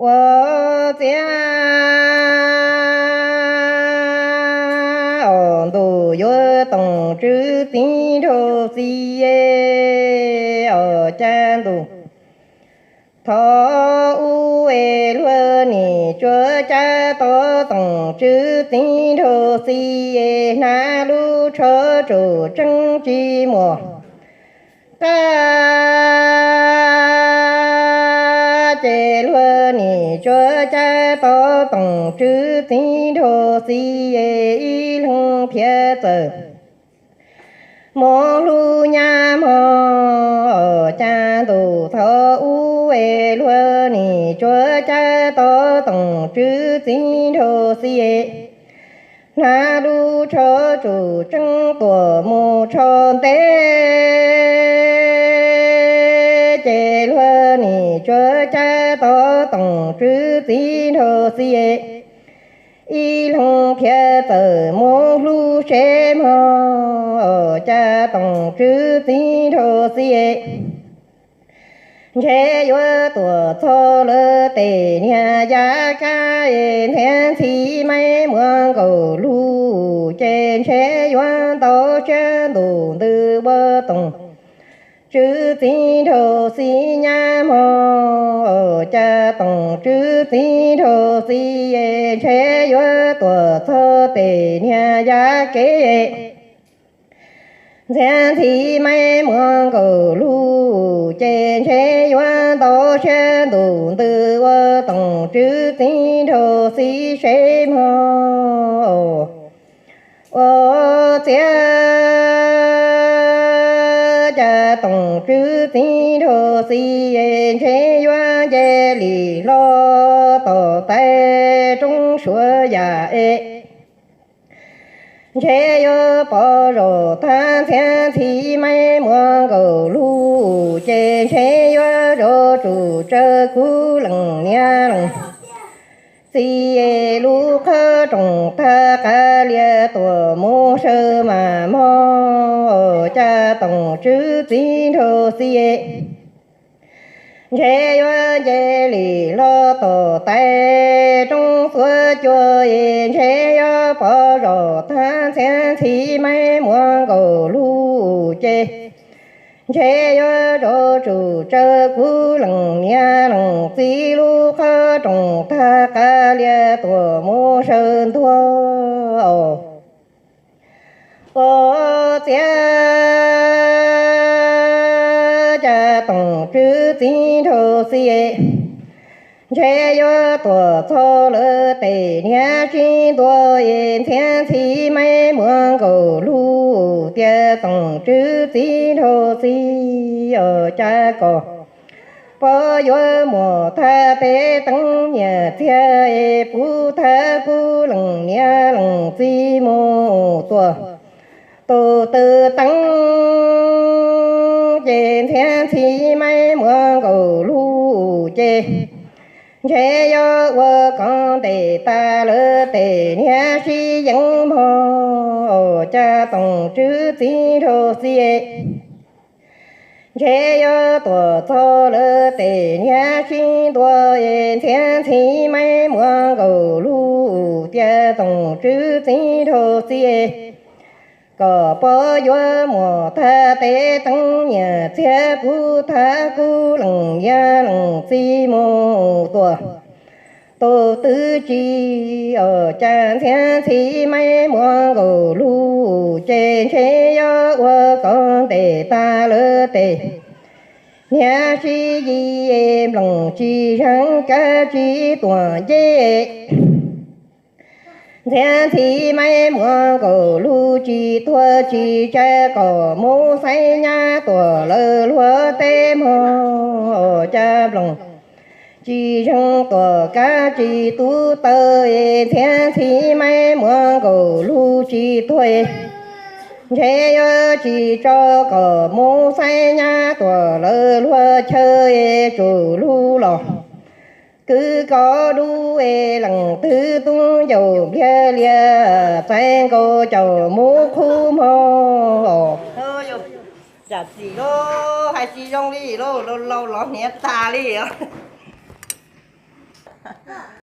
Ua ciav os ntuj yuav toom tswv txiv nraug txiv os cas ntuj. Thov ub es luag nim tsuav caj tau toom tswv txiv nraug txiv es hnav lub tsho tsum tseeb tsis muaj qab ces luag nim tsuav caj tau toom tswv txiv nraug txiv es ib leeg phiav txawm mus hlub nyab mog os cas ntuj. Thov ub es luag nim tsuav caj tau toom tswv txiv nraug txiv es hnav lub tsho tsum tseeb tuam mus tsho ntej ces luag nim tsuav caj tau toom tswv txiv nraug txiv es ib leeg phiav txawm mus hlub tsheb mog os cas toom tswv txiv nraug txiv es ntshe yuav tuam txog lawv tes niag yav kab es ntxhiab ntxhi maib muaj nkaus lug ces ntshe yuav ntau siab ntuj ntws ua toom tswv txiv nraug txiv nyab mog os cas toom tswv txiv nraug txiv es ntshe yuav tuam txog tes niag yav kev ntxhiab ntxhi maib muaj nkaus lug ces ntshe yuav ntau siab ntuj ntws ua toom tswv txiv nraug txiv seb mog ua ciav cas toom tswv txiv nraug txiv es ntshe yuav nce li hlo tom tais roob suav yam es ntshe yuav pom zaum thab ntxhiab ntxhi maib muaj nkaus lug ces ntshe yuav zov tsum tsawv kuv leej niam leej txiv es lub qhov rooj tag qab lias tuam mus saw mas mog cas toom tswv txiv nraug txiv es ntshe yuav nce li hlo tom tais roob xuav cua es ntshe yuav pom zaum thab ntxhiab ntxhi maib muaj nkaus lug ces ntshe yuav zov tsum tsawv kuv leej niam leej txiv lub qhov rooj tag qab lias tuam mus saw ntuag os. Ua ciav cas toom tswv txiv nraug txiv es ntshe yuav tuam txog lawv tes niag sib ntua es ntxhiab ntxhi maib muaj nkaus lug tias toom tswv txiv nraug txiv os cas kom pom yuav muaj thaj teb teeb nyiam txiag es puv thaj kuv leej niam leej txiv mus tuaj tus twg teeb ces ntxhiab ntxhi maib muaj nkaus lug ces ntshe yuav ua koj ntes tas lawv tes niag sib yeeb mog cas toom tswv txiv nraug txiv ntshe yuav tuam txog lawv tes niag sib ntua es ntxhiab ntxhi maib muaj nkaus lug tias toom tswv txiv nraug txiv kom pom yuav muaj thaj teb teeb nyiam txiag puv thaj kuv leej niam leej txiv mus tuaj tus twg tsis os cas ntxhiab ntxhi maib muaj nkaus lug ces ntshe yuav ua koj ntes tas lawv tes niag sib yig nploos tsis zeeg kab tsis tuam ncej ntxhiab ntxhi maib muaj nkaus lug tsis tuag tsis tsawg kom mus xaiv nyab tuam lawv luag teb mog cas nploos tsis zeeg tuam kab tsis tub taw es ntxhiab ntxhi maib muaj nkaus lug tsis tuag ntshe yuav tsis tso kom mus xaiv nyab tuam lawv luag chaw es tsum lug los kwv koj dub es leej twg tub ncaus npliag lias txais nkaus caum mus qhub mog. Yam txim lauj, hais tsis zoo li lauj, laus laus los hniav tas li os. Koj